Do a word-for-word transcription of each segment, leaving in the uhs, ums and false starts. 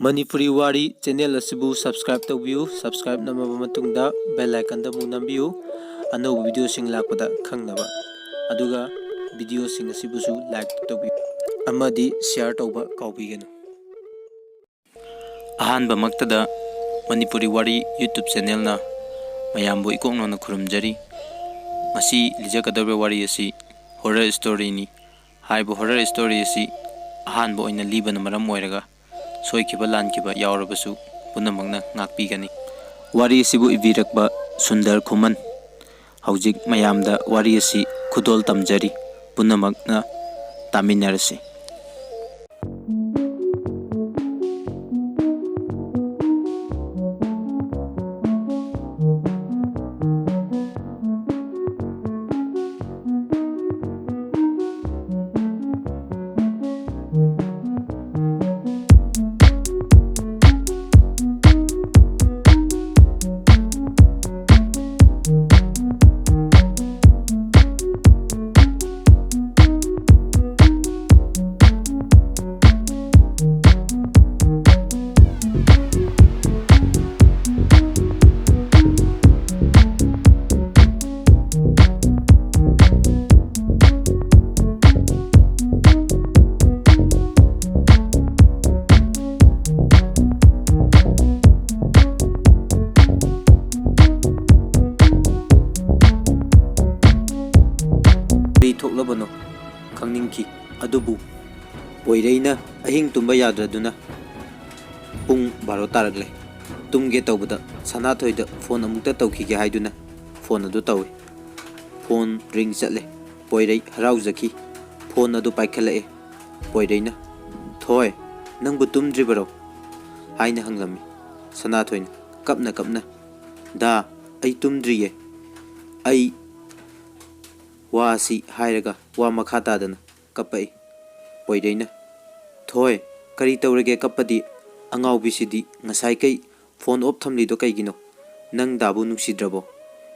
ꯃꯅꯤꯄꯨꯔꯤ ꯋꯥꯔꯤ ꯆꯦꯅꯦꯜ ꯑꯁꯤꯕꯨ subscribe ꯇꯧꯕꯤꯌꯨ꯫ Subscribe ꯅꯝꯃꯕ ꯃꯇꯨꯡꯗ bell icon ꯗ ꯑꯃꯨꯛ ꯅꯝꯕꯤꯌꯨ, ꯑꯅꯧꯕ video ꯁꯤꯡ ꯂꯥꯛꯄꯗ ꯈꯪꯅꯕ꯫ ꯑꯗꯨꯒ video ꯁꯤꯡ ꯑꯁꯤꯕꯨꯁꯨ like ꯇꯧꯕꯤꯌꯨ ꯑꯃꯗꯤ share ꯇꯧꯕ ꯀꯥꯎꯕꯤꯒꯅꯨ꯫ ꯑꯍꯥꯟꯕꯃꯛꯇꯗ ꯃꯅꯤꯄꯨꯔꯤ ꯋꯥꯔꯤ YouTube ꯆꯦꯅꯦꯜꯅ ꯃꯌꯥꯝꯕꯨ ꯏꯀꯣꯛ ꯅꯧꯅ ꯈꯨꯔꯨꯝꯖꯔꯤ꯫ ꯉꯁꯤ ꯂꯤꯖꯒꯗꯧꯔꯤꯕ ꯋꯥꯔꯤ ꯑꯁꯤ horror story ꯅꯤ꯫ ꯍꯥꯏꯔꯤꯕ horror story ꯑꯁꯤ ꯑꯍꯥꯟꯕ ꯑꯣꯏꯅ ꯂꯤꯕꯅ ꯃꯔꯝ ꯑꯣꯏꯔꯒ ꯁꯣꯏꯈꯤꯕ ꯂꯥꯟꯈꯤꯕ ꯌꯥꯎꯔꯕꯁꯨ ꯄꯨꯝꯅꯃꯛꯅ ꯉꯥꯛꯄꯤꯒꯅꯤ꯫ ꯋꯥꯔꯤ ꯑꯁꯤꯕꯨ ꯏꯕꯤꯔꯛꯄ ꯁꯨꯟꯗꯔ ꯈꯨꯃꯟ꯫ ꯍꯧꯖꯤꯛ ꯃꯌꯥꯝꯗ ꯋꯥꯔꯤ ꯑꯁꯤ ꯈꯨꯗꯣꯜ ꯇꯝꯖꯔꯤ꯫ ꯄꯨꯝꯅꯃꯛꯅ ꯇꯥꯃꯤꯟꯅꯔꯁꯤ꯫ ꯀꯔꯤ ꯊꯣꯛꯂꯕꯅꯣ ꯈꯪꯅꯤꯡꯈꯤ꯫ ꯑꯗꯨꯕꯨ ꯄꯣꯏꯔꯩꯅ ꯑꯍꯤꯡ ꯇꯨꯝꯕ ꯌꯥꯗ꯭ꯔꯗꯨꯅ ꯄꯨꯡ ꯕꯥꯔꯣ ꯇꯥꯔꯛꯂꯦ꯫ ꯇꯨꯝꯒꯦ ꯇꯧꯕꯗ ꯁꯅꯥꯊꯣꯏꯗ ꯐꯣꯟ ꯑꯃꯨꯛꯇ ꯇꯧꯈꯤꯒꯦ ꯍꯥꯏꯗꯨꯅ ꯐꯣꯟ ꯑꯗꯨ ꯇꯧꯏ꯫ ꯐꯣꯟ ꯔꯤꯡ ꯆꯠꯂꯦ꯫ ꯄꯣꯏꯔꯩ ꯍꯔꯥꯎꯖꯈꯤ꯫ ꯐꯣꯟ ꯑꯗꯨ ꯄꯥꯏꯈꯠꯂꯛꯑꯦ꯫ ꯄꯣꯏꯔꯩꯅ, "ꯊꯣꯏ, ꯅꯪꯕꯨ ꯇꯨꯝꯗ꯭ꯔꯤꯕꯔꯣ?" ꯍꯥꯏꯅ ꯍꯪꯂꯝꯃꯤ꯫ ꯁꯅꯥꯊꯣꯏꯅ ꯀꯞꯅ ꯀꯞꯅ, "ꯗꯥ, ꯑꯩ ꯇꯨꯝꯗ꯭ꯔꯤꯌꯦ꯫ ꯑꯩ" ꯋꯥ ꯑꯁꯤ ꯍꯥꯏꯔꯒ ꯋꯥ ꯃꯈꯥ ꯇꯥꯗꯅ ꯀꯞꯄꯛꯏ꯫ ꯄꯣꯏꯔꯩꯅ, "ꯊꯣꯏ, ꯀꯔꯤ ꯇꯧꯔꯒꯦ ꯀꯞꯄꯗꯤ? ꯑꯉꯥꯎꯕꯤꯁꯤꯗꯤ ꯉꯁꯥꯏꯈꯩ ꯐꯣꯟ ꯑꯣꯐ ꯊꯝꯂꯤꯗꯣ ꯀꯩꯒꯤꯅꯣ? ꯅꯪ ꯗꯥꯕꯨ ꯅꯨꯡꯁꯤꯗ꯭ꯔꯕꯣ?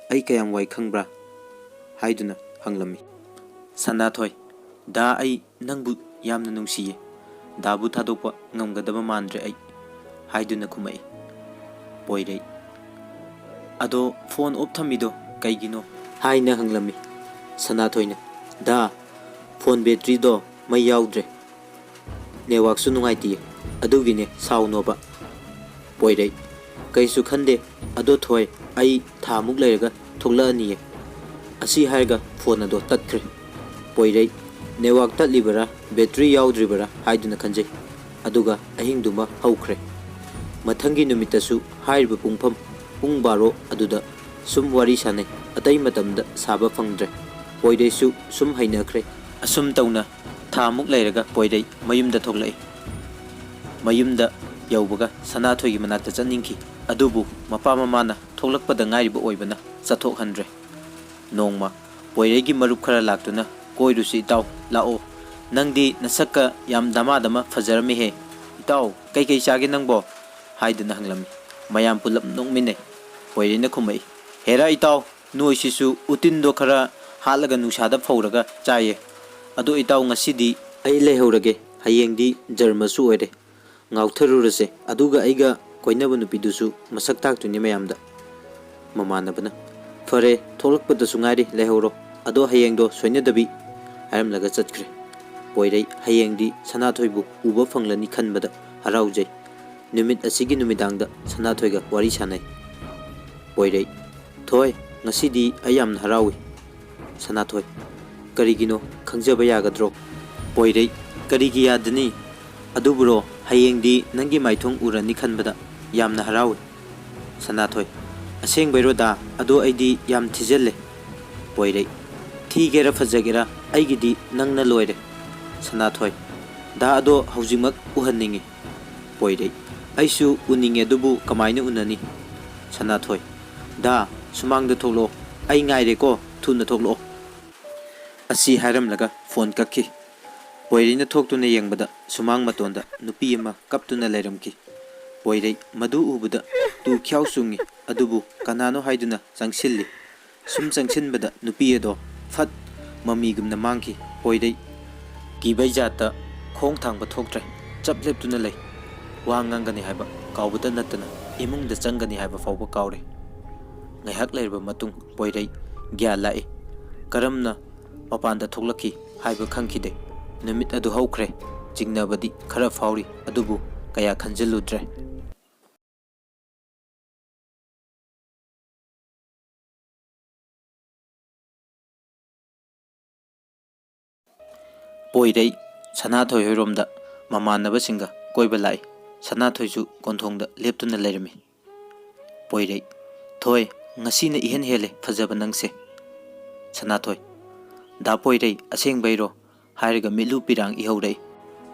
ꯑꯩ ꯀꯌꯥꯝ ꯋꯥꯏ ꯈꯪꯕ꯭ꯔꯥ?" ꯍꯥꯏꯗꯨꯅ ꯍꯪꯂꯝꯃꯤ꯫ ꯁꯅꯥꯊꯣꯏ, "ꯗꯥ, ꯑꯩ ꯅꯪꯕꯨ ꯌꯥꯝꯅ ꯅꯨꯡꯁꯤꯌꯦ꯫ ꯗꯥꯕꯨ ꯊꯥꯗꯣꯛꯄ ꯉꯝꯒꯗꯕ ꯃꯥꯟꯗ꯭ꯔꯦ ꯑꯩ꯫ ꯍꯥꯏꯗꯨꯅ ꯈꯨꯝꯃꯛꯏ꯫ ꯄꯣꯏꯔꯩ, "ꯑꯗꯣ ꯐꯣꯟ ꯑꯣꯐ ꯊꯝꯃꯤꯗꯣ ꯀꯩꯒꯤꯅꯣ?" ꯍꯥꯏꯅ ꯍꯪꯂꯝꯃꯤ꯫ ꯁꯅꯥꯊꯣꯏꯅ, "ꯗꯥ, ꯐꯣꯟ ꯕꯦꯇ꯭ꯔꯤꯗꯣ ꯃꯩ ꯌꯥꯎꯗ꯭ꯔꯦ꯫ ꯅꯦꯠꯋꯥꯛꯁꯨ ꯅꯨꯡꯉꯥꯏꯇꯤꯌꯦ, ꯑꯗꯨꯒꯤꯅꯦ, ꯁꯥꯎꯅꯣꯕ꯫" ꯄꯣꯏꯔꯩ, "ꯀꯩꯁꯨ ꯈꯟꯗꯦ꯫ ꯑꯗꯣ ꯊꯣꯏ, ꯑꯩ ꯊꯥꯃꯨꯛ ꯂꯩꯔꯒ ꯊꯣꯛꯂꯛꯑꯅꯤꯌꯦ꯫" ꯑꯁꯤ ꯍꯥꯏꯔꯒ ꯐꯣꯟ ꯑꯗꯣ ꯇꯠꯈ꯭ꯔꯦ꯫ ꯄꯣꯏꯔꯩ, ꯅꯦꯠꯋꯥꯛ ꯇꯠꯂꯤꯕꯔꯥ, ꯕꯦꯇ꯭ꯔꯤ ꯌꯥꯎꯗ꯭ꯔꯤꯕꯔꯥ ꯍꯥꯏꯗꯨꯅ ꯈꯟꯖꯩ꯫ ꯑꯗꯨꯒ ꯑꯍꯤꯡꯗꯨꯃ ꯍꯧꯈ꯭ꯔꯦ꯫ ꯃꯊꯪꯒꯤ ꯅꯨꯃꯤꯠꯇꯁꯨ ꯍꯥꯏꯔꯤꯕ ꯄꯨꯡꯐꯝ, ꯄꯨꯡ ꯕꯥꯔꯣ ꯑꯗꯨꯗ ꯁꯨꯝ ꯋꯥꯔꯤ ꯁꯥꯟꯅꯩ꯫ ꯑꯇꯩ ꯃꯇꯝꯗ ꯁꯥꯕ ꯐꯪꯗ꯭ꯔꯦ꯫ ꯄꯣꯏꯔꯩꯁꯨ ꯁꯨꯝ ꯍꯩꯅꯈ꯭ꯔꯦ꯫ ꯑꯁꯨꯝ ꯇꯧꯅ ꯊꯥꯃꯨꯛ ꯂꯩꯔꯒ ꯄꯣꯏꯔꯩ ꯃꯌꯨꯝꯗ ꯊꯣꯛꯂꯛꯏ꯫ ꯃꯌꯨꯝꯗ ꯌꯧꯕꯒ ꯁꯅꯥꯊꯣꯏꯒꯤ ꯃꯅꯥꯛꯇ ꯆꯠꯅꯤꯡꯈꯤ꯫ ꯑꯗꯨꯕꯨ ꯃꯄꯥ ꯃꯃꯥꯅ ꯊꯣꯛꯂꯛꯄꯗ ꯉꯥꯏꯔꯤꯕ ꯑꯣꯏꯕꯅ ꯆꯠꯊꯣꯛꯍꯟꯗ꯭ꯔꯦ꯫ ꯅꯣꯡꯃ ꯄꯣꯏꯔꯩꯒꯤ ꯃꯔꯨꯞ ꯈꯔ ꯂꯥꯛꯇꯨꯅ, "ꯀꯣꯏꯔꯨꯁꯤ ꯏꯇꯥꯎ, ꯂꯥꯛꯑꯣ꯫ ꯅꯪꯗꯤ ꯅꯁꯛꯀ ꯌꯥꯝ ꯗꯃꯥ ꯗꯃꯥ ꯐꯖꯔꯝꯃꯤꯍꯦ꯫ ꯏꯇꯥꯎ, ꯀꯩꯀꯩ ꯆꯥꯒꯦ ꯅꯪꯕꯣ?" ꯍꯥꯏꯗꯨꯅ ꯍꯪꯂꯝꯃꯤ꯫ ꯃꯌꯥꯝ ꯄꯨꯂꯞ ꯅꯣꯛꯃꯤꯟꯅꯩ꯫ ꯄꯣꯏꯔꯩꯅ ꯈꯨꯝꯃꯛꯏ, "ꯍꯦꯔꯥ ꯏꯇꯥꯎ, ꯅꯣꯏꯁꯤꯁꯨ ꯎꯇꯤꯟꯗꯣ ꯈꯔ ꯍꯥꯠꯂꯒ ꯅꯨꯡꯁꯥꯗ ꯐꯧꯔꯒ ꯆꯥꯏꯌꯦ꯫ ꯑꯗꯣ ꯏꯇꯥꯎ, ꯉꯁꯤꯗꯤ ꯑꯩ ꯂꯩꯍꯧꯔꯒꯦ꯫ ꯍꯌꯦꯡꯗꯤ ꯖꯔꯃꯁꯨ ꯑꯣꯏꯔꯦ꯫ ꯉꯥꯎꯊꯔꯨꯔꯁꯦ꯫ ꯑꯗꯨꯒ ꯑꯩꯒ ꯀꯣꯏꯅꯕ ꯅꯨꯄꯤꯗꯨꯁꯨ ꯃꯁꯛ ꯇꯥꯛꯇꯣꯏꯅꯦ ꯃꯌꯥꯝꯗ꯫" ꯃꯃꯥꯟꯅꯕꯅ, "ꯐꯔꯦ, ꯊꯣꯛꯂꯛꯄꯗꯁꯨ ꯉꯥꯏꯔꯤ, ꯂꯩꯍꯧꯔꯣ꯫ ꯑꯗꯣ ꯍꯌꯦꯡꯗꯣ ꯁꯣꯏꯅꯗꯕꯤ" ꯍꯥꯏꯔꯝꯂꯒ ꯆꯠꯈ꯭ꯔꯦ꯫ ꯄꯣꯏꯔꯩ ꯍꯌꯦꯡꯗꯤ ꯁꯅꯥꯊꯣꯏꯕꯨ ꯎꯕ ꯐꯪꯂꯅꯤ ꯈꯟꯕꯗ ꯍꯔꯥꯎꯖꯩ꯫ ꯅꯨꯃꯤꯠ ꯑꯁꯤꯒꯤ ꯅꯨꯃꯤꯗꯥꯡꯗ ꯁꯅꯥꯊꯣꯏꯒ ꯋꯥꯔꯤ ꯁꯥꯟꯅꯩ꯫ ꯄꯣꯏꯔꯩ, "ꯊꯣꯏ, ꯉꯁꯤꯗꯤ ꯑꯩ ꯌꯥꯝꯅ ꯍꯔꯥꯎꯏ꯫" ꯁꯅꯥꯊꯣꯏ, "ꯀꯔꯤꯒꯤꯅꯣ, ꯈꯪꯖꯕ ꯌꯥꯒꯗ꯭ꯔꯣ?" ꯄꯣꯏꯔꯩ, "ꯀꯔꯤꯒꯤ ꯌꯥꯗꯅꯤ? ꯑꯗꯨꯕꯨꯔꯣ, ꯍꯌꯦꯡꯗꯤ ꯅꯪꯒꯤ ꯃꯥꯏꯊꯣꯡ ꯎꯔꯅꯤ ꯈꯟꯕꯗ ꯌꯥꯝꯅ ꯍꯔꯥꯎꯏ꯫" ꯁꯅꯥꯊꯣꯏ, "ꯑꯁꯦꯡꯕꯩꯔꯣ ꯗꯥ? ꯑꯗꯣ ꯑꯩꯗꯤ ꯌꯥꯝ ꯊꯤꯖꯤꯜꯂꯦ꯫" ꯄꯣꯏꯔꯩ, "ꯊꯤꯒꯦꯔꯥ ꯐꯖꯒꯦꯔꯥ, ꯑꯩꯒꯤꯗꯤ ꯅꯪꯅ ꯂꯣꯏꯔꯦ꯫" ꯁꯅꯥꯊꯣꯏ, "ꯗꯥ, ꯑꯗꯣ ꯍꯧꯖꯤꯛꯃꯛ ꯎꯍꯟꯅꯤꯡꯉꯤ꯫" ꯄꯣꯏꯔꯩ, "ꯑꯩꯁꯨ ꯎꯅꯤꯡꯉꯦ, ꯑꯗꯨꯕꯨ ꯀꯃꯥꯏꯅ ꯎꯅꯅꯤ?" ꯁꯅꯥꯊꯣꯏ, "ꯗꯥ, ꯁꯨꯃꯥꯡꯗ ꯊꯣꯛꯂꯛꯑꯣ, ꯑꯩ ꯉꯥꯏꯔꯦꯀꯣ, ꯊꯨꯅ ꯊꯣꯛꯂꯛꯑꯣ꯫" ꯑꯁꯤ ꯍꯥꯏꯔꯝꯂꯒ ꯐꯣꯟ ꯀꯛꯈꯤ꯫ ꯄꯣꯏꯔꯩꯅ ꯊꯣꯛꯇꯨꯅ ꯌꯦꯡꯕꯗ ꯁꯨꯃꯥꯡ ꯃꯇꯣꯟꯗ ꯅꯨꯄꯤ ꯑꯃ ꯀꯞꯇꯨꯅ ꯂꯩꯔꯝꯈꯤ꯫ ꯄꯣꯏꯔꯩ ꯃꯗꯨ ꯎꯕꯗ ꯇꯨ ꯈ꯭ꯌꯥꯎ ꯆꯨꯡꯉꯤ, ꯑꯗꯨꯕꯨ ꯀꯅꯥꯅꯣ ꯍꯥꯏꯗꯨꯅ ꯆꯪꯁꯤꯜꯂꯤ꯫ ꯁꯨꯝ ꯆꯪꯁꯤꯟꯕꯗ ꯅꯨꯄꯤ ꯑꯗꯣ ꯐꯠ ꯃꯃꯤꯒꯨꯝꯅ ꯃꯥꯡꯈꯤ꯫ ꯄꯣꯏꯔꯩ ꯀꯤꯕꯩ ꯖꯥꯠꯇ ꯈꯣꯡ ꯊꯥꯡꯕ ꯊꯣꯛꯇ꯭ꯔꯦ, ꯆꯞ ꯂꯦꯞꯇꯨꯅ ꯂꯩ꯫ ꯋꯥ ꯉꯥꯡꯒꯅꯤ ꯍꯥꯏꯕ ꯀꯥꯎꯕꯇ ꯅꯠꯇꯅ ꯏꯃꯨꯡꯗ ꯆꯪꯒꯅꯤ ꯍꯥꯏꯕ ꯐꯥꯎꯕ ꯀꯥꯎꯔꯦ꯫ ꯉꯥꯏꯍꯥꯛ ꯂꯩꯔꯕ ꯃꯇꯨꯡ ꯄꯣꯏꯔꯩ ꯒ꯭ꯌꯥꯟ ꯂꯥꯛꯏ꯫ ꯀꯔꯝꯅ ꯃꯄꯥꯟꯗ ꯊꯣꯛꯂꯛꯈꯤ ꯍꯥꯏꯕ ꯈꯪꯈꯤꯗꯦ꯫ ꯅꯨꯃꯤꯠ ꯑꯗꯨ ꯍꯧꯈ꯭ꯔꯦ꯫ ꯆꯤꯡꯅꯕꯗꯤ ꯈꯔ ꯐꯥꯎꯔꯤ, ꯑꯗꯨꯕꯨ ꯀꯌꯥ ꯈꯟꯖꯤꯜꯂꯨꯗ꯭ꯔꯦ꯫ ꯄꯣꯏꯔꯩ ꯁꯅꯥꯊꯣꯏ ꯍꯣꯏꯔꯣꯝꯗ ꯃꯃꯥꯟꯅꯕꯁꯤꯡꯒ ꯀꯣꯏꯕ ꯂꯥꯛꯏ꯫ ꯁꯅꯥꯊꯣꯏꯁꯨ ꯀꯣꯟꯊꯣꯡꯗ ꯂꯦꯞꯇꯨꯅ ꯂꯩꯔꯝꯃꯤ꯫ ꯄꯣꯏꯔꯩ, "ꯊꯣꯏ, ꯉꯁꯤꯅ ꯏꯍꯦꯟ ꯍꯦꯜꯂꯦ ꯐꯖꯕ ꯅꯪꯁꯦ꯫" ꯁꯅꯥꯊꯣꯏ, "ꯗꯥ ꯄꯣꯏꯔꯩ, ꯑꯁꯦꯡꯕꯩꯔꯣ?" ꯍꯥꯏꯔꯒ ꯃꯤꯠꯂꯨ ꯄꯤꯔꯥꯡ ꯏꯍꯧꯔꯛꯏ꯫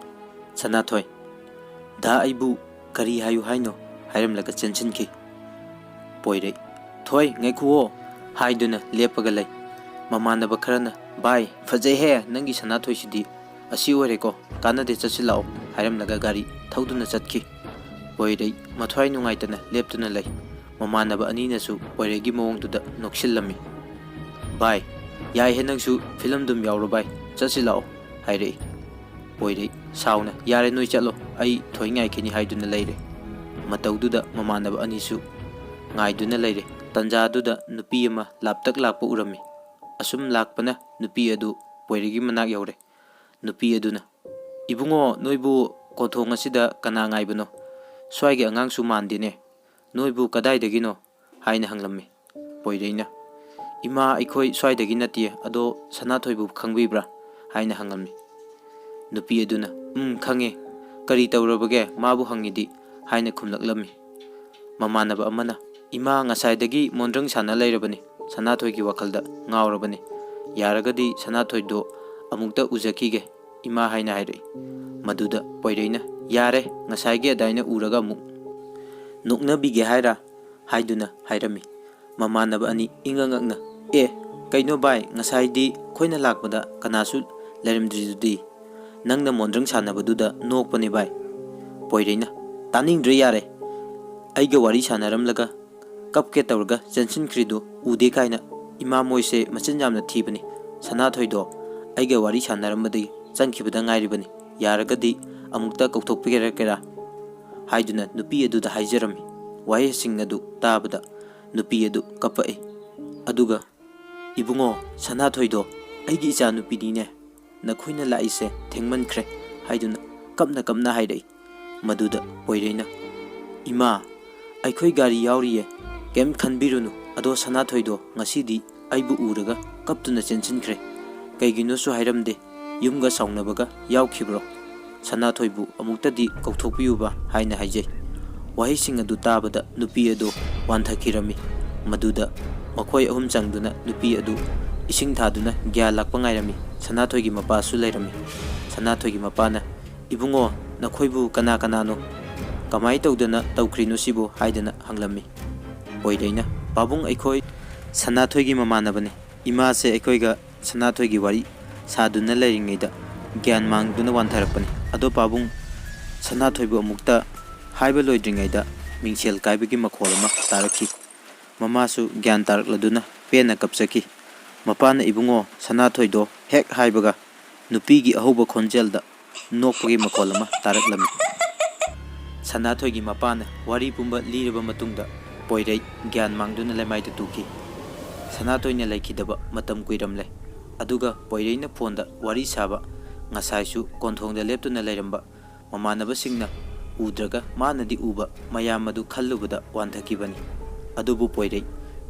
ꯁꯅꯥꯊꯣꯏ, "ꯗꯥ, ꯑꯩꯕꯨ ꯀꯔꯤ ꯍꯥꯏꯌꯨ ꯍꯥꯏꯅꯣ?" ꯍꯥꯏꯔꯝꯂꯒ ꯆꯦꯟꯁꯤꯟꯈꯤ꯫ ꯄꯣꯏꯔꯩ, "ꯊꯣꯏ, ꯉꯥꯏꯈꯨꯑꯣ" ꯍꯥꯏꯗꯨꯅ ꯂꯦꯞꯄꯒ ꯂꯩ꯫ ꯃꯃꯥꯟꯅꯕ ꯈꯔꯅ, "ꯚꯥꯏ, ꯐꯖꯩꯍꯦ ꯅꯪꯒꯤ ꯁꯅꯥꯊꯣꯏꯁꯤꯗꯤ, ꯑꯁꯤ ꯑꯣꯏꯔꯦꯀꯣ, ꯀꯥꯟꯅꯗꯦ, ꯆꯠꯁꯤ ꯂꯥꯛꯑꯣ" ꯍꯥꯏꯔꯝꯂꯒ ꯒꯥꯔꯤ ꯊꯧꯗꯨꯅ ꯆꯠꯈꯤ꯫ ꯄꯣꯏꯔꯩ ꯃꯊ꯭ꯋꯥꯏ ꯅꯨꯡꯉꯥꯏꯇꯅ ꯂꯦꯞꯇꯨꯅ ꯂꯩ꯫ ꯃꯃꯥꯟꯅꯕ ꯑꯅꯤꯅꯁꯨ ꯄꯣꯏꯔꯩꯒꯤ ꯃꯑꯣꯡꯗꯨꯗ ꯅꯣꯛꯁꯤꯜꯂꯝꯃꯤ꯫ "ꯚꯥꯏ, ꯌꯥꯏꯍꯦ ꯅꯪꯁꯨ, ꯐꯤꯂꯝꯗꯨꯝ ꯌꯥꯎꯔꯣ ꯚꯥꯏ, ꯆꯠꯁꯤ ꯂꯥꯛꯑꯣ" ꯍꯥꯏꯔꯛꯏ꯫ ꯄꯣꯏꯔꯩ ꯁꯥꯎꯅ, "ꯌꯥꯔꯦ ꯅꯣꯏ ꯆꯠꯂꯣ, ꯑꯩ ꯊꯣꯏ ꯉꯥꯏꯈꯤꯅꯤ" ꯍꯥꯏꯗꯨꯅ ꯂꯩꯔꯦ꯫ ꯃꯇꯧꯗꯨꯗ ꯃꯃꯥꯟꯅꯕ ꯑꯅꯤꯁꯨ ꯉꯥꯏꯗꯨꯅ ꯂꯩꯔꯦ꯫ ꯇꯟꯖꯥꯗꯨꯗ ꯅꯨꯄꯤ ꯑꯃ ꯂꯥꯞꯇꯛ ꯂꯥꯛꯄ ꯎꯔꯝꯃꯤ꯫ ꯑꯁꯨꯝ ꯂꯥꯛꯄꯅ ꯅꯨꯄꯤ ꯑꯗꯨ ꯄꯣꯏꯔꯩꯒꯤ ꯃꯅꯥꯛ ꯌꯧꯔꯦ꯫ ꯅꯨꯄꯤ ꯑꯗꯨꯅ, "ꯏꯕꯨꯡꯉꯣ, ꯅꯣꯏꯕꯨ ꯀꯣꯟꯊꯣꯡ ꯑꯁꯤꯗ ꯀꯅꯥ ꯉꯥꯏꯕꯅꯣ? ꯁ꯭ꯋꯥꯏꯒꯤ ꯑꯉꯥꯡꯁꯨ ꯃꯥꯟꯗꯦꯅꯦ꯫ ꯅꯣꯏꯕꯨ ꯀꯗꯥꯏꯗꯒꯤꯅꯣ?" ꯍꯥꯏꯅ ꯍꯪꯂꯝꯃꯤ꯫ ꯄꯣꯏꯔꯩꯅ, "ꯏꯃꯥ, ꯑꯩꯈꯣꯏ ꯁ꯭ꯋꯥꯏꯗꯒꯤ ꯅꯠꯇꯦ, ꯑꯗꯣ ꯁꯅꯥꯊꯣꯏꯕꯨ ꯈꯪꯕꯤꯕ꯭ꯔꯥ?" ꯍꯥꯏꯅ ꯍꯪꯂꯝꯃꯤ꯫ ꯅꯨꯄꯤ ꯑꯗꯨꯅ, "ꯎꯝ, ꯈꯪꯉꯦ꯫ ꯀꯔꯤ ꯇꯧꯔꯕꯒꯦ? ꯃꯥꯕꯨ ꯍꯪꯉꯤꯗꯤ?" ꯍꯥꯏꯅ ꯈꯨꯝꯂꯛꯂꯝꯃꯤ꯫ ꯃꯃꯥꯟꯅꯕ ꯑꯃꯅ, "ꯏꯃꯥ ꯉꯁꯥꯏꯗꯒꯤ ꯃꯣꯟꯗ꯭ꯔꯪ ꯁꯥꯟꯅ ꯂꯩꯔꯕꯅꯤ, ꯁꯅꯥꯊꯣꯏꯒꯤ ꯋꯥꯈꯜꯗ ꯉꯥꯎꯔꯕꯅꯤ꯫ ꯌꯥꯔꯒꯗꯤ ꯁꯅꯥꯊꯣꯏꯗꯣ ꯑꯃꯨꯛꯇ ꯎꯖꯈꯤꯒꯦ, ꯏꯃꯥ" ꯍꯥꯏꯅ ꯍꯥꯏꯔꯛꯏ꯫ ꯃꯗꯨꯗ ꯄꯣꯏꯔꯩꯅ, "ꯌꯥꯔꯦ, ꯉꯁꯥꯏꯒꯤ ꯑꯗꯥꯏꯅ ꯎꯔꯒ ꯑꯃꯨꯛ ꯅꯣꯛꯅꯕꯤꯒꯦ ꯍꯥꯏꯔ?" ꯍꯥꯏꯗꯨꯅ ꯍꯥꯏꯔꯝꯃꯤ꯫ ꯃꯃꯥꯟꯅꯕ ꯑꯅꯤ ꯏꯉꯛ ꯉꯛꯅ, "ꯑꯦ, ꯀꯩꯅꯣ ꯚꯥꯏ, ꯉꯁꯥꯏꯗꯤ ꯑꯩꯈꯣꯏꯅ ꯂꯥꯛꯄꯗ ꯀꯅꯥꯁꯨ ꯂꯩꯔꯝꯗ꯭ꯔꯤꯗꯨꯗꯤ? ꯅꯪꯅ ꯃꯣꯟꯗ꯭ꯔꯪ ꯁꯥꯟꯅꯕꯗꯨꯗ ꯅꯣꯛꯄꯅꯦ ꯚꯥꯏ꯫" ꯄꯣꯏꯔꯩꯅ, "ꯇꯥꯅꯤꯡꯗ꯭ꯔꯦ, ꯌꯥꯔꯦ꯫ ꯑꯩꯒ ꯋꯥꯔꯤ ꯁꯥꯟꯅꯔꯝꯂꯒ ꯀꯞꯀꯦ ꯇꯧꯔꯒ ꯆꯦꯟꯁꯤꯟꯈ꯭ꯔꯤꯗꯨ ꯎꯗꯦ ꯀꯥꯏꯅ꯫ ꯏꯃꯥ, ꯃꯣꯏꯁꯦ ꯃꯆꯤꯟ ꯌꯥꯝꯅ ꯊꯤꯕꯅꯤ꯫ ꯁꯅꯥꯊꯣꯏꯗꯣ ꯑꯩꯒ ꯋꯥꯔꯤ ꯁꯥꯟꯅꯔꯝꯕꯗꯒꯤ ꯆꯪꯈꯤꯕꯗ ꯉꯥꯏꯔꯤꯕꯅꯤ꯫ ꯌꯥꯔꯒꯗꯤ ꯑꯃꯨꯛꯇ ꯀꯧꯊꯣꯛꯄꯤꯔꯛꯀꯦꯔꯥ?" ꯍꯥꯏꯗꯨꯅ ꯅꯨꯄꯤ ꯑꯗꯨꯗ ꯍꯥꯏꯖꯔꯝꯃꯤ꯫ ꯋꯥꯍꯩꯁꯤꯡ ꯑꯗꯨ ꯇꯥꯕꯗ ꯅꯨꯄꯤ ꯑꯗꯨ ꯀꯞꯄꯛꯏ꯫ ꯑꯗꯨꯒ, "ꯏꯕꯨꯡꯉꯣ, ꯁꯅꯥꯊꯣꯏꯗꯣ ꯑꯩꯒꯤ ꯏꯆꯥꯅꯨꯄꯤꯅꯤꯅꯦ, ꯅꯈꯣꯏꯅ ꯂꯥꯛꯏꯁꯦ ꯊꯦꯡꯃꯟꯈ꯭ꯔꯦ" ꯍꯥꯏꯗꯨꯅ ꯀꯞꯅ ꯀꯞꯅ ꯍꯥꯏꯔꯛꯏ꯫ ꯃꯗꯨꯗ ꯄꯣꯏꯔꯩꯅ, "ꯏꯃꯥ, ꯑꯩꯈꯣꯏ ꯒꯥꯔꯤ ꯌꯥꯎꯔꯤꯌꯦ, ꯀꯩꯝ ꯈꯟꯕꯤꯔꯨꯅꯨ꯫ ꯑꯗꯣ ꯁꯅꯥꯊꯣꯏꯗꯣ ꯉꯁꯤꯗꯤ ꯑꯩꯕꯨ ꯎꯔꯒ ꯀꯞꯇꯨꯅ ꯆꯦꯟꯁꯤꯟꯈ꯭ꯔꯦ꯫ ꯀꯩꯒꯤꯅꯣꯁꯨ ꯍꯥꯏꯔꯝꯗꯦ꯫ ꯌꯨꯝꯒ ꯁꯥꯎꯅꯕꯒ ꯌꯥꯎꯈꯤꯕ꯭ꯔꯣ? ꯁꯅꯥꯊꯣꯏꯕꯨ ꯑꯃꯨꯛꯇꯗꯤ ꯀꯧꯊꯣꯛꯄꯤꯌꯨꯕ" ꯍꯥꯏꯅ ꯍꯥꯏꯖꯩ꯫ ꯋꯥꯍꯩꯁꯤꯡ ꯑꯗꯨ ꯇꯥꯕꯗ ꯅꯨꯄꯤ ꯑꯗꯨ ꯋꯥꯟꯊꯈꯤꯔꯝꯃꯤ꯫ ꯃꯗꯨꯗ ꯃꯈꯣꯏ ꯑꯍꯨꯝ ꯆꯪꯗꯨꯅ ꯅꯨꯄꯤ ꯑꯗꯨ ꯏꯁꯤꯡ ꯊꯥꯗꯨꯅ ꯒ꯭ꯌꯥꯟ ꯂꯥꯛꯄ ꯉꯥꯏꯔꯝꯃꯤ꯫ ꯁꯅꯥꯊꯣꯏꯒꯤ ꯃꯄꯥꯁꯨ ꯂꯩꯔꯝꯃꯤ꯫ ꯁꯅꯥꯊꯣꯏꯒꯤ ꯃꯄꯥꯅ, "ꯏꯕꯨꯡꯉꯣ, ꯅꯈꯣꯏꯕꯨ ꯀꯅꯥ ꯀꯅꯥꯅꯣ? ꯀꯃꯥꯏ ꯇꯧꯗꯅ ꯇꯧꯈ꯭ꯔꯤꯅꯣ ꯁꯤꯕꯨ?" ꯍꯥꯏꯗꯅ ꯍꯪꯂꯝꯃꯤ꯫ ꯄꯣꯏꯔꯩꯅ, "ꯄꯥꯕꯨꯡ, ꯑꯩꯈꯣꯏ ꯁꯅꯥꯊꯣꯏꯒꯤ ꯃꯃꯥꯟꯅꯕꯅꯤ꯫ ꯏꯃꯥꯁꯦ ꯑꯩꯈꯣꯏꯒ ꯁꯅꯥꯊꯣꯏꯒꯤ ꯋꯥꯔꯤ ꯁꯥꯗꯨꯅ ꯂꯩꯔꯤꯉꯩꯗ ꯒ꯭ꯌꯥꯟ ꯃꯥꯡꯗꯨꯅ ꯋꯥꯟꯊꯔꯛꯄꯅꯤ꯫ ꯑꯗꯣ ꯄꯥꯕꯨꯡ, ꯁꯅꯥꯊꯣꯏꯕꯨ ꯑꯃꯨꯛꯇ ꯍꯥꯏꯕ ꯂꯣꯏꯗ꯭ꯔꯤꯉꯩꯗ ꯃꯤꯡꯁꯦꯜ ꯀꯥꯏꯕꯒꯤ ꯃꯈꯣꯜ ꯑꯃ ꯇꯥꯔꯛꯈꯤ꯫ ꯃꯃꯥꯁꯨ ꯒ꯭ꯌꯥꯟ ꯇꯥꯔꯛꯂꯗꯨꯅ ꯄꯦꯟꯅ ꯀꯞꯆꯈꯤ꯫ ꯃꯄꯥꯅ ꯏꯕꯨꯡꯉꯣ ꯁꯅꯥꯊꯣꯏꯗꯣ ꯍꯦꯛ ꯍꯥꯏꯕꯒ ꯅꯨꯄꯤꯒꯤ ꯑꯍꯧꯕ ꯈꯣꯟꯖꯦꯜꯗ ꯅꯣꯛꯄꯒꯤ ꯃꯈꯣꯜ ꯑꯃ ꯇꯥꯔꯛꯂꯝꯃꯤ"꯫ ꯁꯅꯥꯊꯣꯏꯒꯤ ꯃꯄꯥꯅ ꯋꯥꯔꯤ ꯄꯨꯝꯕ ꯂꯤꯔꯕ ꯃꯇꯨꯡꯗ ꯄꯣꯏꯔꯩ ꯒ꯭ꯌꯥꯟ ꯃꯥꯡꯗꯨꯅ ꯂꯩꯃꯥꯏꯗ ꯇꯨꯈꯤ꯫ ꯁꯅꯥꯊꯣꯏꯅ ꯂꯩꯈꯤꯗꯕ ꯃꯇꯝ ꯀꯨꯏꯔꯝꯂꯦ꯫ ꯑꯗꯨꯒ ꯄꯣꯏꯔꯩꯅ ꯐꯣꯟꯗ ꯋꯥꯔꯤ ꯁꯥꯕ, ꯉꯁꯥꯏꯁꯨ ꯀꯣꯟꯊꯣꯡꯗ ꯂꯦꯞꯇꯨꯅ ꯂꯩꯔꯝꯕ ꯃꯃꯥꯟꯅꯕꯁꯤꯡꯅ ꯎꯗ꯭ꯔꯒ ꯃꯥꯅꯗꯤ ꯎꯕ ꯃꯌꯥꯝ ꯑꯗꯨ ꯈꯜꯂꯨꯕꯗ ꯋꯥꯟꯊꯈꯤꯕꯅꯤ꯫ ꯑꯗꯨꯕꯨ ꯄꯣꯏꯔꯩ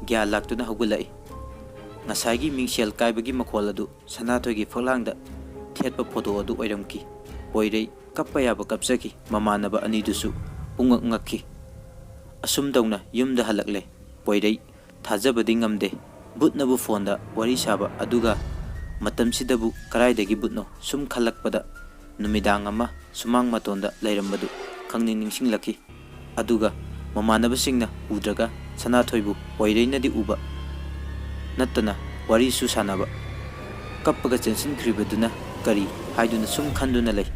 ꯒ꯭ꯌꯥꯟ ꯂꯥꯛꯇꯨꯅ ꯍꯧꯒꯠꯂꯛꯏ꯫ ꯉꯁꯥꯏꯒꯤ ꯃꯤꯡꯁꯦꯜ ꯀꯥꯏꯕꯒꯤ ꯃꯈꯣꯜ ꯑꯗꯨ ꯁꯅꯥꯊꯣꯏꯒꯤ ꯐꯛꯂꯥꯡꯗ ꯊꯦꯠꯄ ꯐꯣꯇꯣ ꯑꯗꯨ ꯑꯣꯏꯔꯝꯈꯤ꯫ ꯄꯣꯏꯔꯩ ꯀꯞꯄ ꯌꯥꯕ ꯀꯞꯆꯈꯤ꯫ ꯃꯃꯥꯟꯅꯕ ꯑꯅꯤꯗꯨꯁꯨ ꯄꯨꯡꯉꯛ ꯉꯛꯈꯤ꯫ ꯑꯁꯨꯝ ꯇꯧꯅ ꯌꯨꯝꯗ ꯍꯜꯂꯛꯂꯦ꯫ ꯄꯣꯏꯔꯩ ꯊꯥꯖꯕꯗꯤ ꯉꯝꯗꯦ꯫ ꯕꯨꯠꯅꯕꯨ ꯐꯣꯟꯗ ꯋꯥꯔꯤ ꯁꯥꯕ, ꯑꯗꯨꯒ ꯃꯇꯝꯁꯤꯗꯕꯨ ꯀꯗꯥꯏꯗꯒꯤ ꯕꯨꯠꯅꯣ? ꯁꯨꯝ ꯈꯜꯂꯛꯄꯗ ꯅꯨꯃꯤꯗꯥꯡ ꯑꯃ ꯁꯨꯃꯥꯡ ꯃꯇꯣꯟꯗ ꯂꯩꯔꯝꯕꯗꯨ ꯈꯪꯅꯤꯡ ꯅꯤꯡꯁꯤꯡꯂꯛꯈꯤ꯫ ꯑꯗꯨꯒ ꯃꯃꯥꯟꯅꯕꯁꯤꯡꯅ ꯎꯗ꯭ꯔꯒ ꯁꯅꯥꯊꯣꯏꯕꯨ ꯄꯣꯏꯔꯩꯅꯗꯤ ꯎꯕ ꯅꯠꯇꯅ ꯋꯥꯔꯤꯁꯨ ꯁꯥꯟꯅꯕ꯫ ꯀꯞꯄꯒ ꯆꯦꯟꯁꯤꯟꯈ꯭ꯔꯤꯕꯗꯨꯅ ꯀꯔꯤ ꯍꯥꯏꯗꯨꯅ ꯁꯨꯝ ꯈꯟꯗꯨꯅ ꯂꯩ꯫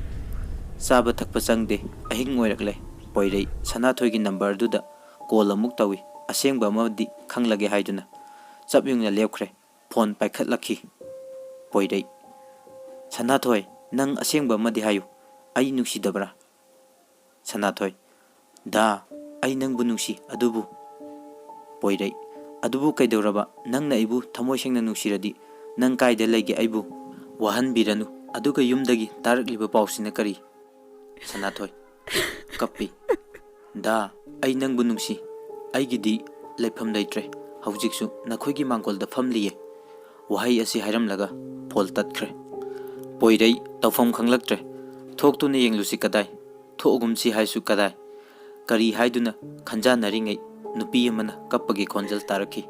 ꯆꯥꯕ ꯊꯛꯄ ꯆꯪꯗꯦ꯫ ꯑꯍꯤꯡ ꯑꯣꯏꯔꯛꯂꯦ꯫ ꯄꯣꯏꯔꯩ ꯁꯅꯥꯊꯣꯏꯒꯤ ꯅꯝꯕꯔꯗꯨꯗ ꯀꯣꯜ ꯑꯃꯨꯛ ꯇꯧꯏ꯫ ꯑꯁꯦꯡꯕ ꯑꯃꯗꯤ ꯈꯪꯂꯒꯦ ꯍꯥꯏꯗꯨꯅ ꯆꯞ ꯌꯨꯡꯅ ꯂꯦꯞꯈ꯭ꯔꯦ꯫ ꯐꯣꯟ ꯄꯥꯏꯈꯠꯂꯛꯈꯤ꯫ ꯄꯣꯏꯔꯩ, "ꯁꯅꯥꯊꯣꯏ, ꯅꯪ ꯑꯁꯦꯡꯕ ꯑꯃꯗꯤ ꯍꯥꯏꯌꯨ꯫ ꯑꯩ ꯅꯨꯡꯁꯤꯗꯕ꯭ꯔꯥ?" ꯁꯅꯥꯊꯣꯏ, "ꯗꯥ, ꯑꯩ ꯅꯪꯕꯨ ꯅꯨꯡꯁꯤ, ꯑꯗꯨꯕꯨ"꯫ ꯄꯣꯏꯔꯩ: "ꯑꯗꯨꯕꯨ ꯀꯩꯗꯧꯔꯕ? ꯅꯪꯅ ꯑꯩꯕꯨ ꯊꯃꯣꯏ ꯁꯦꯡꯅ ꯅꯨꯡꯁꯤꯔꯗꯤ ꯅꯪ ꯀꯥꯏꯗ ꯂꯩꯒꯦ? ꯑꯩꯕꯨ ꯋꯥꯍꯟꯕꯤꯔꯅꯨ"꯫ "ꯑꯗꯨꯒ ꯌꯨꯝꯗꯒꯤ ꯇꯥꯔꯛꯂꯤꯕ ꯄꯥꯎꯁꯤꯅ ꯀꯔꯤ?" ꯁꯅꯥꯊꯣꯏ, ꯀꯞꯄꯤ: "ꯗꯥ, ꯑꯩ ꯅꯪꯕꯨ ꯅꯨꯡꯁꯤ꯫ ꯑꯩꯒꯤꯗꯤ ꯂꯩꯐꯝ ꯂꯩꯇ꯭ꯔꯦ꯫ ꯍꯧꯖꯤꯛꯁꯨ ꯅꯈꯣꯏꯒꯤ ꯃꯥꯡꯒꯣꯜꯗ ꯐꯝꯂꯤꯌꯦ"꯫ ꯋꯥꯍꯩ ꯑꯁꯤ ꯍꯥꯏꯔꯝꯂꯒ ꯐꯣꯟ ꯇꯠꯈ꯭ꯔꯦ꯫ ꯄꯣꯏꯔꯩ ꯇꯧꯐꯝ ꯈꯪꯂꯛꯇ꯭ꯔꯦ꯫ ꯊꯣꯛꯇꯨꯅ ꯌꯦꯡꯂꯨꯁꯤ ꯀꯗꯥꯏ? ꯊꯣꯛꯑꯒꯨꯝꯁꯤ ꯍꯥꯏꯁꯨ ꯀꯗꯥꯏ? ꯀꯔꯤ ꯍꯥꯏꯗꯨꯅ ꯈꯟꯖꯥꯟꯅꯔꯤꯉꯩ ꯅꯨꯄꯤ ꯑꯃꯅ ꯀꯞꯄꯒꯤ ꯈꯣꯟꯖꯦꯜ ꯇꯥꯔꯛꯈꯤ꯫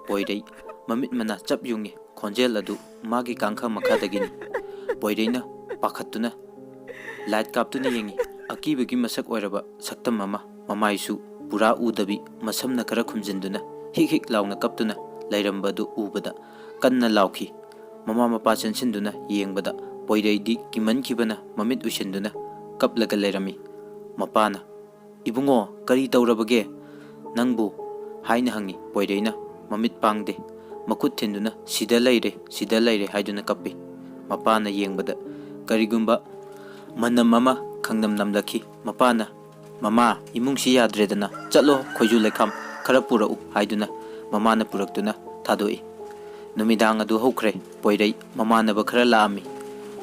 ꯄꯣꯏꯔꯩ ꯃꯃꯤꯠ ꯃꯅꯥ ꯆꯞ ꯌꯨꯡꯉꯤ꯫ ꯈꯣꯟꯖꯦꯜ ꯑꯗꯨ ꯃꯥꯒꯤ ꯀꯥꯡꯈ ꯃꯈꯥꯗꯒꯤꯅꯤ꯫ ꯄꯣꯏꯔꯩꯅ ꯄꯥꯈꯠꯇꯨꯅ ꯂꯥꯏꯠ ꯀꯥꯞꯇꯨꯅ ꯌꯦꯡꯉꯤ꯫ ꯑꯀꯤꯕꯒꯤ ꯃꯁꯛ ꯑꯣꯏꯔꯕ ꯁꯛꯇꯝ ꯑꯃ, ꯃꯃꯥꯏꯁꯨ ꯄꯨꯔꯥ ꯎꯗꯕꯤ, ꯃꯁꯝꯅ ꯈꯔ ꯈꯨꯝꯖꯤꯟꯗꯨꯅ ꯍꯤꯛ ꯍꯤꯛ ꯂꯥꯎꯅ ꯀꯞꯇꯨꯅ ꯂꯩꯔꯝꯕ ꯑꯗꯨ ꯎꯕꯗ ꯀꯟꯅ ꯂꯥꯎꯈꯤ꯫ ꯃꯃꯥ ꯃꯄꯥ ꯆꯦꯟꯁꯤꯟꯗꯨꯅ ꯌꯦꯡꯕꯗ ꯄꯣꯏꯔꯩꯗꯤ ꯀꯤꯃꯟꯈꯤꯕꯅ ꯃꯃꯤꯠ ꯎꯏꯁꯤꯟꯗꯨꯅ ꯀꯞꯂꯒ ꯂꯩꯔꯝꯃꯤ꯫ ꯃꯄꯥꯅ, "ꯏꯕꯨꯡꯉꯣ, ꯀꯔꯤ ꯇꯧꯔꯕꯒꯦ ꯅꯪꯕꯨ?" ꯍꯥꯏꯅ ꯍꯪꯉꯤ꯫ ꯄꯣꯏꯔꯩꯅ ꯃꯃꯤꯠ ꯄꯥꯡꯗꯦ꯫ ꯃꯈꯨꯠ ꯊꯤꯟꯗꯨꯅ, "ꯁꯤꯗ ꯂꯩꯔꯦ, ꯁꯤꯗ ꯂꯩꯔꯦ" ꯍꯥꯏꯗꯨꯅ ꯀꯞꯄꯤ꯫ ꯃꯄꯥꯅ ꯌꯦꯡꯕꯗ ꯀꯔꯤꯒꯨꯝꯕ ꯃꯅꯝ ꯑꯃ ꯈꯪꯅꯝ ꯅꯝꯂꯛꯈꯤ꯫ ꯃꯄꯥꯅ, "ꯃꯃꯥ, ꯏꯃꯨꯡꯁꯤ ꯌꯥꯗ꯭ꯔꯦꯗꯅ, ꯆꯠꯂꯣ, ꯈꯣꯏꯖꯨ ꯂꯩꯈꯥꯝ ꯈꯔ ꯄꯨꯔꯛꯎ" ꯍꯥꯏꯗꯨꯅ ꯃꯃꯥꯅ ꯄꯨꯔꯛꯇꯨꯅ ꯊꯥꯗꯣꯛꯏ꯫ ꯅꯨꯃꯤꯗꯥꯡ ꯑꯗꯨ ꯍꯧꯈ꯭ꯔꯦ꯫ ꯄꯣꯏꯔꯩ ꯃꯃꯥꯟꯅꯕ ꯈꯔ ꯂꯥꯛꯑꯝꯃꯤ꯫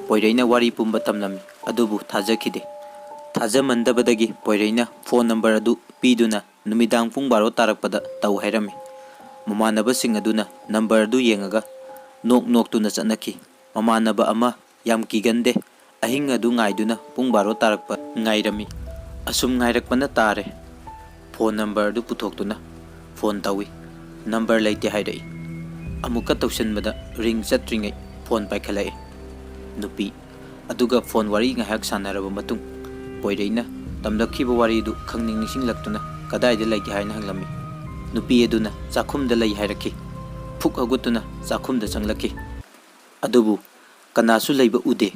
ꯄꯣꯏꯔꯩꯅ ꯋꯥꯔꯤ ꯄꯨꯝꯕ ꯇꯝꯂꯝꯃꯤ, ꯑꯗꯨꯕꯨ ꯊꯥꯖꯈꯤꯗꯦ꯫ ꯊꯥꯖꯃꯟꯗꯕꯗꯒꯤ ꯄꯣꯏꯔꯩꯅ ꯐꯣꯟ ꯅꯝꯕꯔ ꯑꯗꯨ ꯄꯤꯗꯨꯅ ꯅꯨꯃꯤꯗꯥꯡ ꯄꯨꯡ ꯕꯥꯔꯣ ꯇꯥꯔꯛꯄꯗ ꯇꯧ ꯍꯥꯏꯔꯝꯃꯤ꯫ ꯃꯃꯥꯟꯅꯕꯁꯤꯡ ꯑꯗꯨꯅ ꯅꯝꯕꯔ ꯑꯗꯨ ꯌꯦꯡꯉꯒ ꯅꯣꯛ ꯅꯣꯛꯇꯨꯅ ꯆꯠꯅꯈꯤ꯫ ꯃꯃꯥꯟꯅꯕ ꯑꯃ ꯌꯥꯝ ꯀꯤꯒꯟꯗꯦ, ꯑꯍꯤꯡ ꯑꯗꯨ ꯉꯥꯏꯗꯨꯅ ꯄꯨꯡ ꯕꯥꯔꯣ ꯇꯥꯔꯛꯄ ꯉꯥꯏꯔꯝꯃꯤ꯫ ꯑꯁꯨꯝ ꯉꯥꯏꯔꯛꯄꯅ ꯇꯥꯔꯦ꯫ ꯐꯣꯟ ꯅꯝꯕꯔ ꯑꯗꯨ ꯄꯨꯊꯣꯛꯇꯨꯅ ꯐꯣꯟ ꯇꯧꯏ꯫ ꯅꯝꯕꯔ ꯂꯩꯇꯦ ꯍꯥꯏꯔꯛꯏ꯫ ꯑꯃꯨꯛꯀ ꯇꯧꯁꯤꯟꯕꯗ ꯔꯤꯡ ꯆꯠꯇ꯭ꯔꯤꯉꯩ ꯐꯣꯟ ꯄꯥꯏꯈꯠꯂꯛꯏ꯫ ꯅꯨꯄꯤ꯫ ꯑꯗꯨꯒ ꯐꯣꯟ ꯋꯥꯔꯤ ꯉꯥꯏꯍꯥꯛ ꯁꯥꯟꯅꯔꯕ ꯃꯇꯨꯡ, ꯄꯣꯏꯔꯩꯅ ꯇꯝꯂꯛꯈꯤꯕ ꯋꯥꯔꯤꯗꯨ ꯈꯪꯅꯤꯡ ꯅꯤꯡꯁꯤꯡꯂꯛꯇꯨꯅ ꯀꯗꯥꯏꯗ ꯂꯩꯒꯦ ꯍꯥꯏꯅ ꯍꯪꯂꯝꯃꯤ꯫ ꯅꯨꯄꯤ ꯑꯗꯨꯅ ꯆꯥꯛꯈꯨꯝꯗ ꯂꯩ ꯍꯥꯏꯔꯛꯈꯤ꯫ ꯐꯨꯛ ꯍꯧꯒꯠꯇꯨꯅ ꯆꯥꯛꯈꯨꯝꯗ ꯆꯪꯂꯛꯈꯤ꯫ ꯑꯗꯨꯕꯨ ꯀꯅꯥꯁꯨ ꯂꯩꯕ ꯎꯗꯦ꯫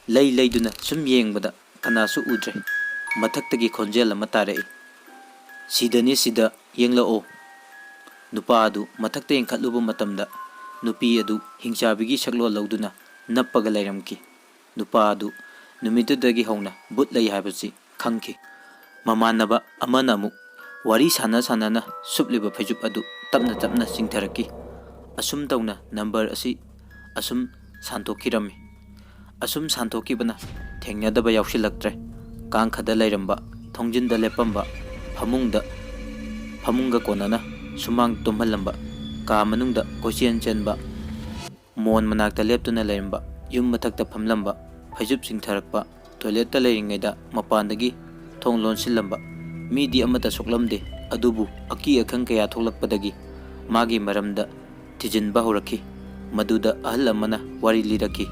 ꯂꯩ ꯂꯩꯗꯨꯅ ꯁꯨꯝ ꯌꯦꯡꯕꯗ ꯀꯅꯥꯁꯨ ꯎꯗ꯭ꯔꯦ꯫ ꯃꯊꯛꯇꯒꯤ ꯈꯣꯟꯖꯦꯜ ꯑꯃ ꯇꯥꯔꯛꯏ, "ꯁꯤꯗꯅꯤ, ꯁꯤꯗ, ꯌꯦꯡꯂꯛꯑꯣ"꯫ ꯅꯨꯄꯥ ꯑꯗꯨ ꯃꯊꯛꯇ ꯌꯦꯡꯈꯠꯂꯨꯕ ꯃꯇꯝꯗ ꯅꯨꯄꯤ ꯑꯗꯨ ꯍꯤꯡꯆꯥꯕꯤꯒꯤ ꯁꯛꯂꯣꯟ ꯂꯧꯗꯨꯅ ꯅꯞꯄꯒ ꯂꯩꯔꯝꯈꯤ꯫ ꯅꯨꯄꯥ ꯑꯗꯨ ꯅꯨꯃꯤꯠꯇꯨꯗꯒꯤ ꯍꯧꯅ ꯚꯨꯠ ꯂꯩ ꯍꯥꯏꯕꯁꯤ ꯈꯪꯈꯤ꯫ ꯃꯃꯥꯟꯅꯕ ꯑꯃꯅ ꯑꯃꯨꯛ ꯋꯥꯔꯤ ꯁꯥꯟꯅ ꯁꯥꯟꯅꯅ ꯁꯨꯞꯂꯤꯕ ꯐꯩꯖꯨꯞ ꯑꯗꯨ ꯇꯞꯅ ꯇꯞꯅ ꯆꯤꯡꯊꯔꯛꯈꯤ꯫ ꯑꯁꯨꯝ ꯇꯧꯅ ꯅꯝꯕꯔ ꯑꯁꯤ ꯑꯁꯨꯝ ꯁꯥꯟꯗꯣꯛꯈꯤꯔꯝꯃꯤ꯫ ꯑꯁꯨꯝ ꯁꯥꯟꯗꯣꯛꯈꯤꯕꯅ ꯊꯦꯡꯅꯗꯕ ꯌꯥꯎꯁꯤꯜꯂꯛꯇ꯭ꯔꯦ꯫ ꯀꯥꯡꯈꯗ ꯂꯩꯔꯝꯕ, ꯊꯣꯡꯖꯤꯟꯗ ꯂꯦꯞꯄꯝꯕ, ꯐꯃꯨꯡꯗ, ꯐꯃꯨꯡꯒ ꯀꯣꯟꯅꯅ ꯁꯨꯃꯥꯡ ꯇꯨꯝꯍꯜꯂꯝꯕ, ꯀꯥ ꯃꯅꯨꯡꯗ ꯀꯣꯏꯆꯦꯟ ꯆꯦꯟꯕ, ꯃꯣꯟ ꯃꯅꯥꯛꯇ ꯂꯦꯞꯇꯨꯅ ꯂꯩꯔꯝꯕ, ꯌꯨꯝ ꯃꯊꯛꯇ ꯐꯝꯂꯝꯕ, ꯐꯩꯖꯨꯞ ꯆꯤꯡꯊꯔꯛꯄ, ꯇꯣꯏꯂꯦꯠꯇ ꯂꯩꯔꯤꯉꯩꯗ ꯃꯄꯥꯟꯗꯒꯤ ꯊꯣꯡ ꯂꯣꯟꯁꯤꯜꯂꯝꯕ, ꯃꯤꯗꯤ ꯑꯃꯠꯇ ꯁꯣꯛꯂꯝꯗꯦ꯫ ꯑꯗꯨꯕꯨ ꯑꯀꯤ ꯑꯈꯪ ꯀꯌꯥ ꯊꯣꯛꯂꯛꯄꯗꯒꯤ ꯃꯥꯒꯤ ꯃꯔꯝꯗ ꯊꯤꯖꯤꯟꯕ ꯍꯧꯔꯛꯈꯤ꯫ ꯃꯗꯨꯗ ꯑꯍꯜ ꯑꯃꯅ ꯋꯥꯔꯤ ꯂꯤꯔꯛꯈꯤ꯫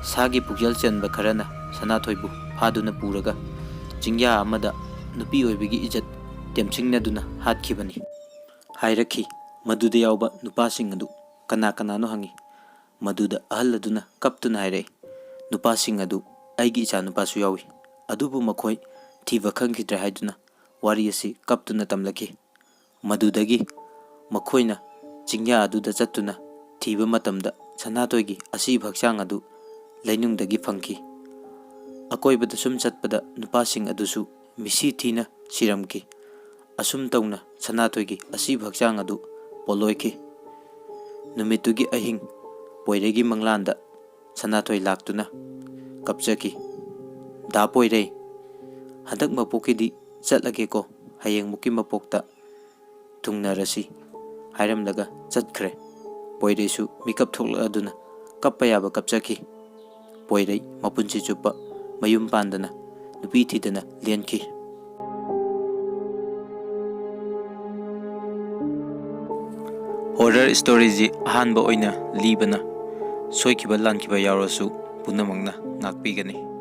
ꯁꯥꯒꯤ ꯄꯨꯛꯆꯦꯜ ꯆꯦꯟꯕ ꯈꯔꯅ ꯁꯅꯥꯊꯣꯏꯕꯨ ꯐꯥꯗꯨꯅ ꯄꯨꯔꯒ ꯆꯤꯡꯌꯥ ꯑꯃꯗ ꯅꯨꯄꯤ ꯑꯣꯏꯕꯒꯤ ꯏꯖꯠ ꯇꯦꯝꯁꯤꯡꯅꯗꯨꯅ ꯍꯥꯠꯈꯤꯕꯅꯤ ꯍꯥꯏꯔꯛꯈꯤ꯫ ꯃꯗꯨꯗ ꯌꯥꯎꯕ ꯅꯨꯄꯥꯁꯤꯡ ꯑꯗꯨ ꯀꯅꯥ ꯀꯅꯥꯅꯣ ꯍꯪꯉꯤ꯫ ꯃꯗꯨꯗ ꯑꯍꯜ ꯑꯗꯨꯅ ꯀꯞꯇꯨꯅ ꯍꯥꯏꯔꯛꯏ, "ꯅꯨꯄꯥꯁꯤꯡ ꯑꯗꯨ ꯑꯩꯒꯤ ꯏꯆꯥ ꯅꯨꯄꯥꯁꯨ ꯌꯥꯎꯏ, ꯑꯗꯨꯕꯨ ꯃꯈꯣꯏ ꯊꯤꯕ ꯈꯪꯈꯤꯗ꯭ꯔꯦ" ꯍꯥꯏꯗꯨꯅ ꯋꯥꯔꯤ ꯑꯁꯤ ꯀꯞꯇꯨꯅ ꯇꯝꯂꯛꯈꯤ꯫ ꯃꯗꯨꯗꯒꯤ ꯃꯈꯣꯏꯅ ꯆꯤꯡꯌꯥ ꯑꯗꯨꯗ ꯆꯠꯇꯨꯅ ꯊꯤꯕ ꯃꯇꯝꯗ ꯁꯅꯥꯊꯣꯏꯒꯤ ꯑꯁꯤꯕ ꯍꯛꯆꯥꯡ ꯑꯗꯨ ꯂꯩꯅꯨꯡꯗꯒꯤ ꯐꯪꯈꯤ꯫ ꯑꯀꯣꯏꯕꯗ ꯁꯨꯝ ꯆꯠꯄꯗ ꯅꯨꯄꯥꯁꯤꯡ ꯑꯗꯨꯁꯨ ꯃꯤꯁꯤ ꯊꯤꯅ ꯁꯤꯔꯝꯈꯤ꯫ ꯑꯁꯨꯝ ꯇꯧꯅ ꯁꯅꯥꯊꯣꯏꯒꯤ ꯑꯁꯤꯕ ꯍꯛꯆꯥꯡ ꯑꯗꯨ ꯄꯣꯠꯂꯣꯏꯈꯤ꯫ ꯅꯨꯃꯤꯠꯇꯨꯒꯤ ꯑꯍꯤꯡ ꯄꯣꯏꯔꯩꯒꯤ ꯃꯪꯂꯥꯟꯗ ꯁꯅꯥꯊꯣꯏ ꯂꯥꯛꯇꯨꯅ ꯀꯞꯆꯈꯤ꯫ "ꯗꯥ ꯄꯣꯏꯔꯩ, ꯍꯟꯗꯛ ꯃꯄꯣꯛꯀꯤꯗꯤ ꯆꯠꯂꯒꯦꯀꯣ, ꯍꯌꯦꯡꯃꯨꯛꯀꯤ ꯃꯄꯣꯛꯇ ꯊꯨꯡꯅꯔꯁꯤ" ꯍꯥꯏꯔꯝꯂꯒ ꯆꯠꯈ꯭ꯔꯦ꯫ ꯄꯣꯏꯔꯩꯁꯨ ꯃꯤꯀꯞ ꯊꯣꯛꯂꯛꯂꯗꯨꯅ ꯀꯞꯄ ꯌꯥꯕ ꯀꯞꯆꯈꯤ꯫ ꯄꯣꯏꯔꯩ ꯃꯄꯨꯟꯁꯤ ꯆꯨꯞꯄ ꯃꯌꯨꯝ ꯄꯥꯟꯗꯅ ꯅꯨꯄꯤ ꯊꯤꯗꯅ ꯂꯦꯟꯈꯤ꯫ ꯍꯣꯔꯔ ꯁ꯭ꯇꯣꯔꯤꯁꯤ ꯑꯍꯥꯟꯕ ꯑꯣꯏꯅ ꯂꯤꯕꯅ ꯁꯣꯏꯈꯤꯕ ꯂꯥꯟꯈꯤꯕ ꯌꯥꯎꯔꯁꯨ ꯄꯨꯝꯅꯃꯛꯅ ꯉꯥꯛꯄꯤꯒꯅꯤ꯫